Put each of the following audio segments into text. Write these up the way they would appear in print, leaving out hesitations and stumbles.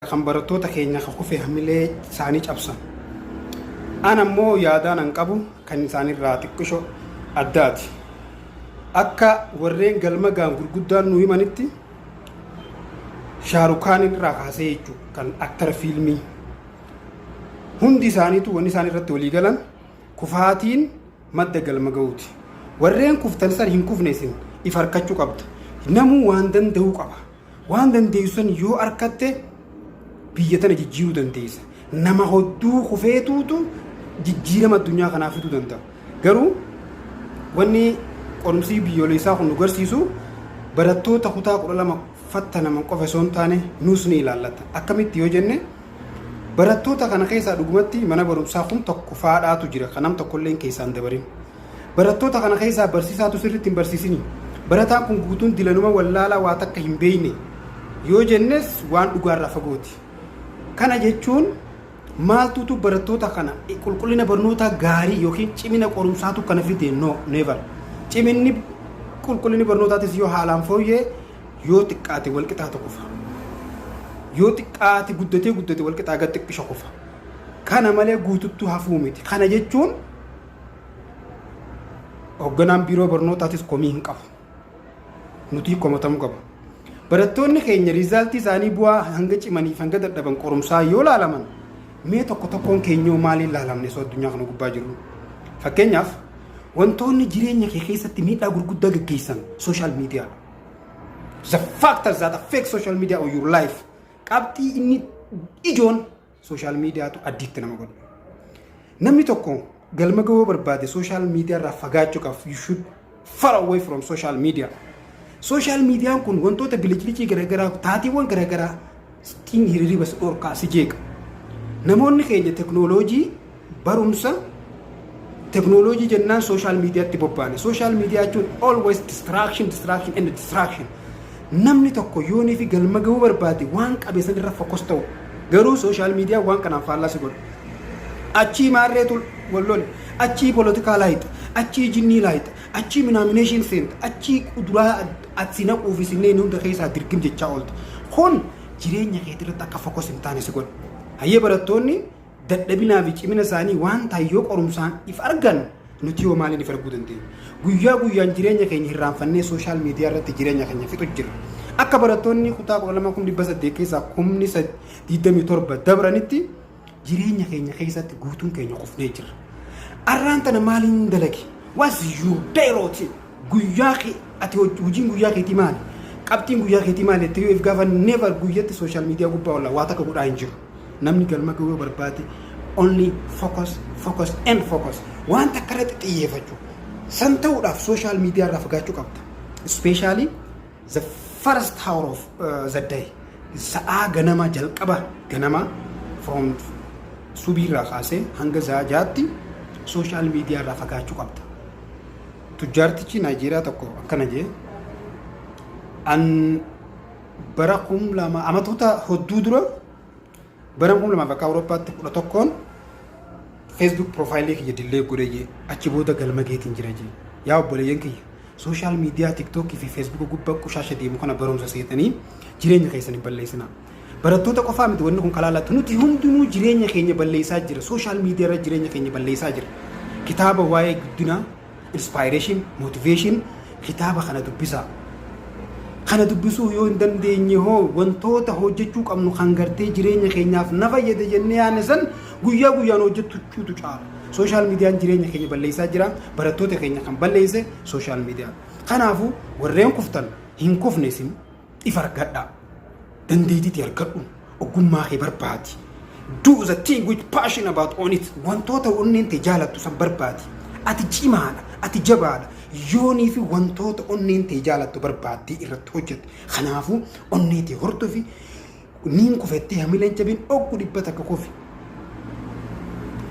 Kan barattoota keenya kan kufe hamilee isaanii cabsan. An ammoo yaadaan an qabu kan isaanirraa xiqqisho addaati. Akka warreen galma gaan gurguddaan nu himanitti, Shaarukaaniin irraa kaasee jechuudha, kan aktara fiilmii, hundi isaaniitu wanni isaan irratti walii galan kufaatiin madda galma ga'uuti. Warreen kuftan san hin kufne, isin if harkachuu qabda. Namuu waan danda'uu qaba. Waan dandeessu san yoo harkatte biyya tana jijjiiruu dandeessa. Nama hodduu kufeetuutu jijjiirama addunyaa kanaa fiduu danda'a. Garuu wanni qorumsi biyyoolessaa kun nu garsiisu barattoota kutaa 12 fattanaman qofa osoo hin taane nuus ni ilaallata. Akkamitti yoo jenne, barattoota kana keessaa dhugumatti mana barumsaa kun tokko faadhaatu jira kan nam tokkollee keessaan dabarin. Barattoota kana keessaa barsiisaatu sirriitti hin barsiisini. Barataan kun guutuun dilanuma wallaalaa waa takka hin beekne yoo jennes waan dhugaarraa fagooti. Kana jechuun maaltuutu barattoota kana qulqullina barnootaa gaarii yookiin cimina qorumsaatu kana fide? No, never. Ciminni qulqullinni barnootaatis yoo haalaan fooyyee, yoo xiqqaate walqixaatu kufa. Yoo xiqqaate guddatee guddate walqixaa gad xiqqisha kufa. Kana malee guututtuu hafuu miti. Kana jechuun hoogganaan biiroo barnootaatis komii hin qabu. Nuti komatamuu qaba. Barattoonni keenya resultii isaanii, bu'aa hanga cimaniif hanga dadhaban qorumsaa yoo laalaman, mee tokko tokkoon keenyoo maaliin laalamne osoo addunyaa kana gubbaa jiru? Fakkeenyaaf, wantoonni jireenya kee keessatti miidhaa gurguddaa gaggeessan social mediadha. The factors that affect social media on your life. Qabxii inni ijoon social mediatu addiitti nama godha. Namni tokko galma gahuu barbaade social media irraa fagaachuu qaba. You should far away from social media. Social mediaan kun wantoota biliclicii garaagaraa, taatiiwwan garaagaraa ittiin hiriiriba si dhorkaa, si jeeqa. Namoonni keenya teknooloojii barumsa teknooloojii jennaan social mediatti bobba'ani. Social media jechuun always distraction, distraction and distraction. Namni tokko yoonii fi galma gahuu barbaade waan qabe san irra focus ta'u. Garuu social media waan kanaan faallaa si godha. Achii maarreetu wal lole, achii poolitikaa laayita, achii jinnii laayita, achii minaamination seenta, achii kuduraa ati naquuf isinneen hunda keessaa dirgim jechaa oolta. Kun jireenya keetii irratti akka focus hin taane si godha. Hayyee, barattoonni dadhabinaa fi cimina isaanii waan taayyoo qorumsaan if argan, nuti yoo maaliin if arguu dandeenya? Guyyaa guyyaan jireenya keenya hirraanfannee social media irratti jireenya keenya fixu jira. Akka barattoonni kutaa 12 800,000 keessaa 27,000 dabranitti jireenya keenya keessatti guutuun keenya kufnee jira. Arraan tana maaliin dalage? What's your day routine? Guyyaa kee ati hojiin guyyaa keetii maali? Qabxiin guyyaa keetii maali? Jettee yoo if gaafa, never, guyyatti social media gubbaa oola, waa takka godhaa hin jiru. Namni galma gahuu barbaade only focus, focus and focus. Waan takka irratti xiyyeeffachuu. San ta'uudhaaf social media irraa fagaachuu qabda. Especially the first hour of the day. Sa'aa ganama jalqaba ganama from subiirraa kaasee hanga sa'a 6tti social media irraa fagaachuu qabda. Tujjaartichi Naayijeeriyaa tokko akkana jee: an bara 2000, amatoota hedduu dura, bara 2000 bakka Awurooppaatti 11n Facebook profile kiyya delete godhee jee, achi booda galma geetiin jira jee. Yaa obboleeyyan kiyya, social media TikTokii fi Facebook gubbaa qushaasha deemu kana barumsa seetanii jireenya keessan hin balleessinaa. Barattoota qofaa miti wanni kun kalaalatu, nuti hundinuu jireenya keenya balleessaa jira. Social media irra jireenya keenya balleessaa jira. Kitaaba waa'ee guddinaa, inspiration, motivation, kitaaba kana dubbisaa. Kana dubbisuu yoo hin dandeenye hoo, wantoota hojjechuu qabnu kan gartee jireenya keenyaaf na fayyada jennee yaadne san guyyaa guyyaan hojjechuutu caala. Social mediaan jireenya keenya balleessaa jira. Barattoota keenya kan balleesse social media. Kanaafuu warreen kuftan hin kufne, isin if argadhaa. Dandeettiitti argadhu. Ogummaa kee barbaadi. Do the thing which passion about on it. Wantoota onneen ta'e jaalattu san barbaadi. Ati cimaadha. Ati jabaadha. Yoonii fi wantoota onneen ta'e jaalattu barbaaddee irratti hojjette. Kanaafuu onnee ta'e hordofi, niin kufettee hamileen jabin, oggu 100 kufi.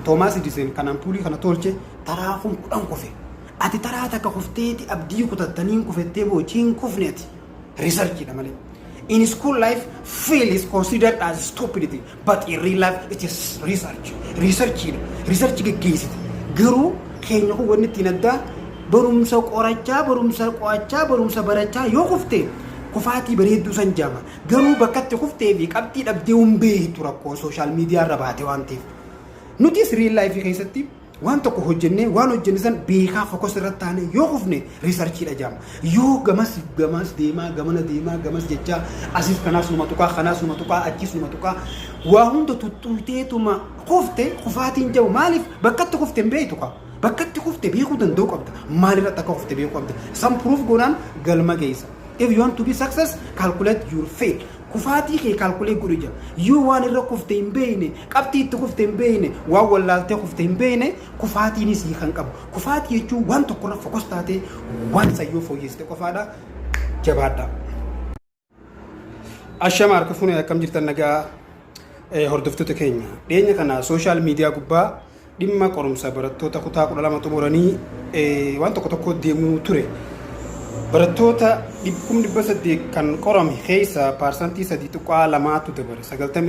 Toomaas Edison kan ampuulii kana tolche taraa 10,000 kufe. Ati taraa takka kufteeti abdii kutattaniin kufettee boochii hin kufne ati. Researchidha malee. In school life, fail is considered as stupidity, but in real life it is research. Researchidha. Research geggeessite. Garuu keenya kun wanni ittiin addaa barumsa qorachaa, barumsa qo'achaa, barumsa barachaa yoo kufte Kufaatii bareedduu san jaama. Garuu bakkatti kuftee fi qabxii dhabdee hin beektu, rakkoon social media irra baate waan ta'eef. Nutis real life keessatti waan tokko hojjennee, waan hojjenne san beekaa focus irratti taane yoo kufne researchiidha jaama. Yoo gamas gamas deemaa, gamana deemaa, gamas jechaa, asis kanaas numa tuqaa, kanaas numa tuqaa, achis numa tuqaa, waa hunda tuttuuteetuma kufte, kufaatiin jabu. Maaliif? Bakkatti kufte hin beektu kaa. Bakkatti kufte beekuu danda'uu qabda. Maalirratti akka kufte beekuu qabda. San proof goonaan galma geessa. If you want to be success, calculate your fail. Kufaatii kee calculate godhu jira. Yoo waan irra kufte hin beekne, qabxii itti kufte hin beekne, waan wallaaltee kufte hin beekne, kufaatiinis kan qabu. Kufaatii jechuun waan tokkorra focus taatee waan sayyoo fooyyessite qofaadha. Jabaadha. Ashama, harka fuunee, akkam jirtan? Nagaa hordoftoota keenya. Dhiyeenya kana social media gubbaa dhimma qorumsa barattoota kutaa 12 xumuranii waan tokko tokko deemuu ture. Barattoota 800,000 kan qorame keessa 3.2%tu dabare. Sagaltamii